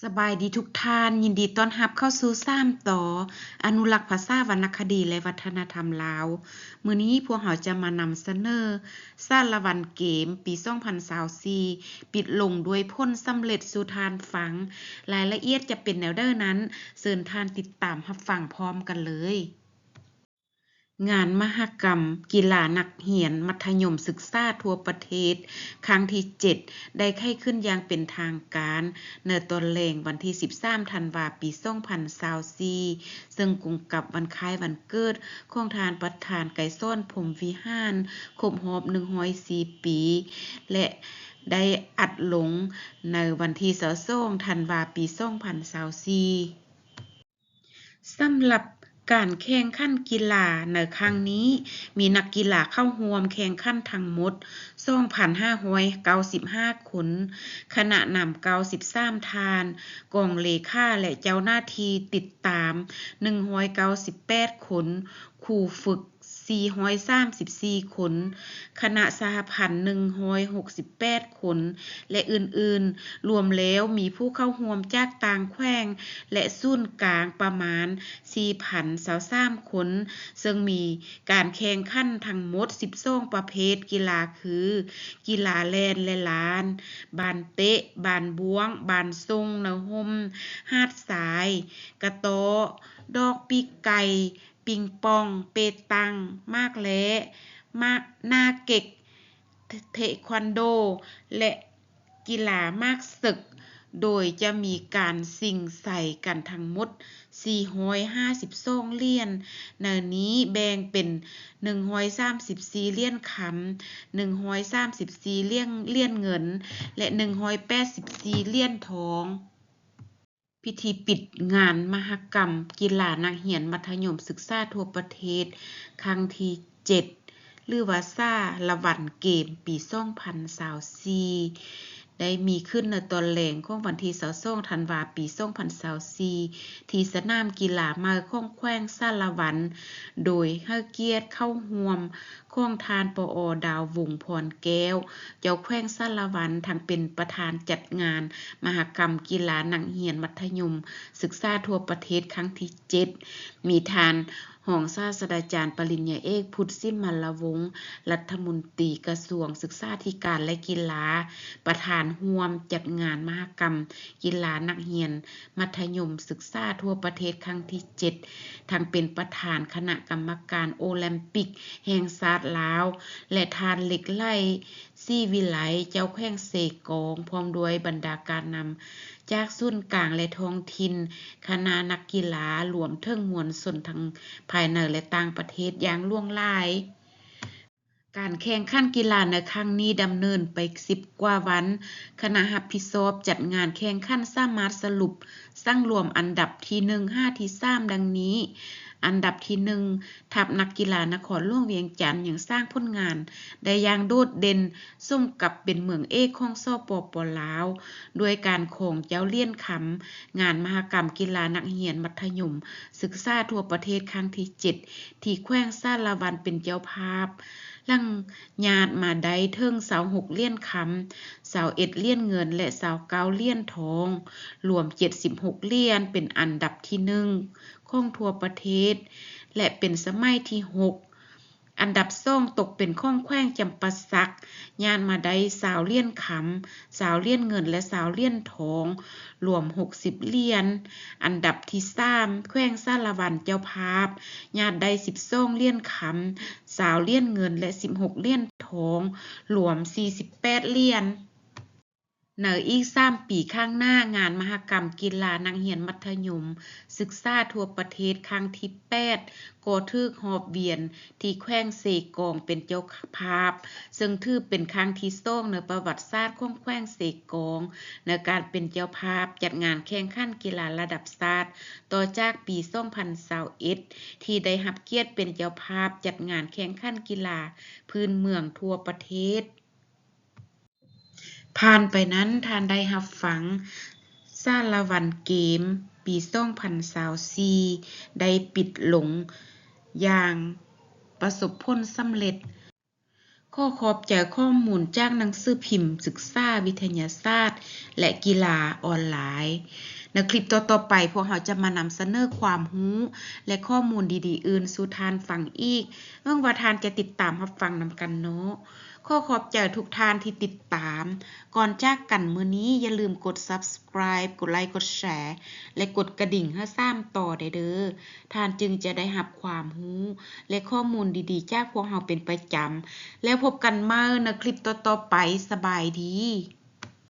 ສະບາຍດີທຸກທ່ານ, ຍິນດີຕ້ອນຮັບເຂົ້າສູ່ສາມຕໍ່ ອະນຸລັກພາສາ, ວັນນະຄະດີ ແລະ ວັດທະນະທຳລາວ. ມື້ນີ້ພວກເຮົາຈະມານຳສະເໜີ ສາລະວັນເກມ ປີສອງພັນຊາວສີ່ ປິດລົງດ້ວຍຜົນສຳເລັດສູ່ທ່ານຟັງ. ລາຍລະອຽດຈະເປັນແນວໃດນັ້ນ, ເຊີນທ່ານຕິດຕາມຮັບຟັງພ້ອມກັນເລີຍ. ງານມະຫະກຳກິລານັກຮຽນມັດທະຍົມສຶກສາທົ່ວປະເທດ ຄັ້ງທີເຈັດ ໄດ້ໄຂຂຶ້ນຢ່າງເປັນທາງການ ໃນຕອນແລງວັນທີສິບສາມ ທັນວາ ປີສອງພັນຊາວສີ່ ເຊິ່ງກົງກັບວັນຄ້າຍວັນເກີດຂອງທ່ານປະທານໄກສອນ ພົມວິຫານ ຄົບຮອບໜຶ່ງຮ້ອຍສີ່ປີ ແລະ ໄດ້ອັດລົງໃນວັນທີຊາວສອງ ທັນວາ ປີສອງພັນຊາວສີ່. ສຳລັບການແຂ່ງຂັນກິລາໃນຄັ້ງນີ້ ມີນັກກິລາເຂົ້າຮ່ວມແຂ່ງຂັນທັງໝົດ ສອງພັນຫ້າຮ້ອຍເກົ້າສິບຫ້າຄົນ, ຄະນະນຳ ເກົ້າສິບສາມທ່ານ, ກອງເລຂາ ແລະ ເຈົ້າໜ້າທີ່ຕິດຕາມ ໜຶ່ງຮ້ອຍເກົ້າສິບແປດຄົນ, ຄູຝຶກ ສີ່ຮ້ອຍສາມສິບສີ່ຄົນ, ຄະນະສະຫະພັນ ໜຶ່ງຮ້ອຍຫົກສິບແປດຄົນ ແລະ ອື່ນໆ, ລວມແລ້ວມີຜູ້ເຂົ້າຮ່ວມຈາກຕ່າງແຂວງ ແລະ ສູນກາງປະມານ ສີ່ພັນຊາວສາມຄົນ, ເຊິ່ງມີການແຂ່ງຂັນທັງໝົດ ສິບສອງປະເພດກິລາຄື ກິລາແລ່ນ ແລະ ລານ, ບານເຕະ, ບານບ້ວງ, ບານສົ່ງແນວຮົ່ມ, ຫາດຊາຍ, ກະຕໍ້, ດອກປີກໄກ່, ປິງປອງ, ເປຕັງ, ໝາກແລ້, ໝາກໜ້າເກັກ, ເທຄວັນໂດ ແລະ ກິລາໝາກເສິກ, ໂດຍຈະມີການຊິງໄຊກັນທັງໝົດ ສີ່ຮ້ອຍຫ້າສິບສອງຫຼຽນ. ໃນນີ້ແບ່ງເປັນ ໜຶ່ງຮ້ອຍສາມສິບສີ່ຫຼຽນຄຳ, ໜຶ່ງຮ້ອຍສາມສິບສີ່ຫຼຽນ ຫຼຽນເງິນ ແລະ ໜຶ່ງຮ້ອຍແປດສິບສີ່ຫຼຽນທອງ. ພິທີປິດງານມະຫະກຳກິລານັກຮຽນມັດທະຍົມສຶກສາທົ່ວປະເທດ ຄັ້ງທີເຈັດ ຫຼືວ່າ ສາລະວັນເກມ ປີສອງພັນຊາວສີ່ ໄດ້ມີຂຶ້ນໃນຕອນແລງຂອງວັນທີຊາວສອງ ທັນວາ ປີສອງພັນຊາວສີ່ ທີ່ສະໜາມກິລາໃໝ່ຂອງແຂວງສາລະວັນ, ໂດຍໃຫ້ກຽດເຂົ້າຮ່ວມ ຂອງທ່ານ ປອ ດາວວົງ ພອນແກ້ວ ເຈົ້າແຂວງສາລະວັນ ທັງເປັນປະທານຈັດງານມະຫະກຳກິລານັກຮຽນມັດທະຍົມສຶກສາທົ່ວປະເທດ ຄັ້ງທີເຈັດ, ມີທ່ານຮອງສາດສະດາຈານ ປະລິນຍາເອກ ພຸດ ສິມມະລະວົງ ລັດຖະມົນຕີກະຊວງສຶກສາທິການ ແລະ ກິລາ, ປະທານຮ່ວມຈັດງານມະຫະກຳກິລານັກຮຽນ ມັດທະຍົມສຶກສາທົ່ວປະເທດຄັ້ງທີເຈັດ, ທັງເປັນປະທານຄະນະກຳມະການໂອແລມປິກແຫ່ງຊາດລາວ ແລະ ທ່ານ ເຫຼັກໄຫຼ ສີວິໄລ ເຈົ້າແຂວງເຊກອງ ພ້ອມດ້ວຍບັນດາການນຳຈາກສູນກາງ ແລະ ທ້ອງຖິ່ນ, ຄະນະນັກກິລາ, ລວມເຖິງມວນຊົນທັງພາຍໃນ ແລະ ຕ່າງປະເທດຢ່າງຫຼວງຫຼາຍ. ການແຂ່ງຂັນກິລາໃນຄັ້ງນີ້ດຳເນີນໄປສິບກວ່າວັນ. ຄະນະຮັບຜິດຊອບຈັດງານແຂ່ງຂັນສາມາດສະຫຼຸບສັງລວມອັນດັບທີໜຶ່ງຫາທີສາມດັ່ງນີ້. ອັນດັບທີໜຶ່ງ ທັບນັກກິລານະຄອນຫຼວງວຽງຈັນ ຍັງສ້າງຜົນງານໄດ້ຢ່າງໂດດເດັ່ນ ສົມກັບເປັນເມືອງເອກຂອງ ສປປ ລາວ ດ້ວຍການຄອງເຈົ້າຫຼຽນຄຳ ງານມະຫະກຳກິລານັກຮຽນມັດທະຍົມສຶກສາທົ່ວປະເທດຄັ້ງທີເຈັດ ທີ່ແຂວງສາລະວັນເປັນເຈົ້າພາບ, ຫຼັງຍາດມາໄດ້ເຖິງຊາວຫົກຫຼຽນຄຳ, ຊາວເອັດຫຼຽນເງິນ ແລະ ຊາວເກົ້າຫຼຽນທອງ, ລວມເຈັດສິບຫົກຫຼຽນ, ເປັນອັນດັບທີໜຶ່ງຂອງທົ່ວປະເທດ ແລະ ເປັນສະໄໝທີຫົກ. ອັນດັບສອງຕົກເປັນຂອງແຂວງຈຳປາສັກ, ຍາດມາໄດ້ຊາວຫຼຽນຄຳ, ຊາວຫຼຽນເງິນ ແລະ ຊາວຫຼຽນທອງ, ລວມຫົກສິບຫຼຽນ. ອັນດັບທີສາມ ແຂວງສາລະວັນເຈົ້າພາບ, ຍາດໄດ້ສິບສອງຫຼຽນຄຳ, ຊາວຫຼຽນເງິນ ແລະ ສິບຫົກຫຼຽນທອງ, ລວມສີ່ສິບແປດຫຼຽນ. ໃນອີກສາມປີຂ້າງໜ້າ, ງານມະຫະກຳກິລານັກຮຽນມັດທະຍົມສຶກສາທົ່ວປະເທດຄັ້ງທີແປດ ກໍຖືກຮອບວຽນທີ່ແຂວງເຊກອງເປັນເຈົ້າພາບ, ເຊິ່ງຖືເປັນຄັ້ງທີສອງໃນປະຫວັດສາດຂອງແຂວງເຊກອງ ໃນການເປັນເຈົ້າພາບຈັດງານແຂ່ງຂັນກິລາລະດັບຊາດ ຕໍ່ຈາກປີສອງພັນຊາວເອັດ ທີ່ໄດ້ຮັບກຽດເປັນເຈົ້າພາບຈັດງານແຂ່ງຂັນກິລາພື້ນເມືອງທົ່ວປະເທດ. ຜ່ານໄປນັ້ນ, ທ່ານໄດ້ຮັບຟັງສາລະວັນເກມປີສອງພັນຊາວສີ່ ໄດ້ປິດລົງຢ່າງປະສົບຜົນສຳເລັດ. ຂໍຂອບໃຈຂໍ້ມູນຈາກໜັງສືພິມສຶກສາວິທະຍາສາດ ແລະ ກິລາອອນລາຍ. ໃນຄລິບຕໍ່ໆໄປ, ພວກເຮົາຈະມານຳສະເໜີຄວາມຮູ້ ແລະ ຂໍ້ມູນດີໆອື່ນສູ່ທ່ານຟັງອີກ. ຫວັງວ່າທ່ານຈະຕິດຕາມຮັບຟັງນຳກັນເນາະ. ຂໍຂອບໃຈທຸກທ່ານທີ່ຕິດຕາມ. ກ່ອນຈາກກັນມື້ນີ້, ຢ່າລືມກົດ Subscribe ກົດໄລຄ໌ ກົດແຊ ແລະ ກົດກະດິ່ງໃຫ້ສາມຕໍ່ໄດ້ເດີ້. ທ່ານຈຶ່ງຈະໄດ້ຮັບຄວາມຮູ້ ແລະ ຂໍ້ມູນດີໆຈາກພວກເຮົາເປັນປະຈຳ. ແລ້ວພົບກັນໃໝ່ໃນຄລິບຕໍ່ໆໄປ. ສະບາຍດີ.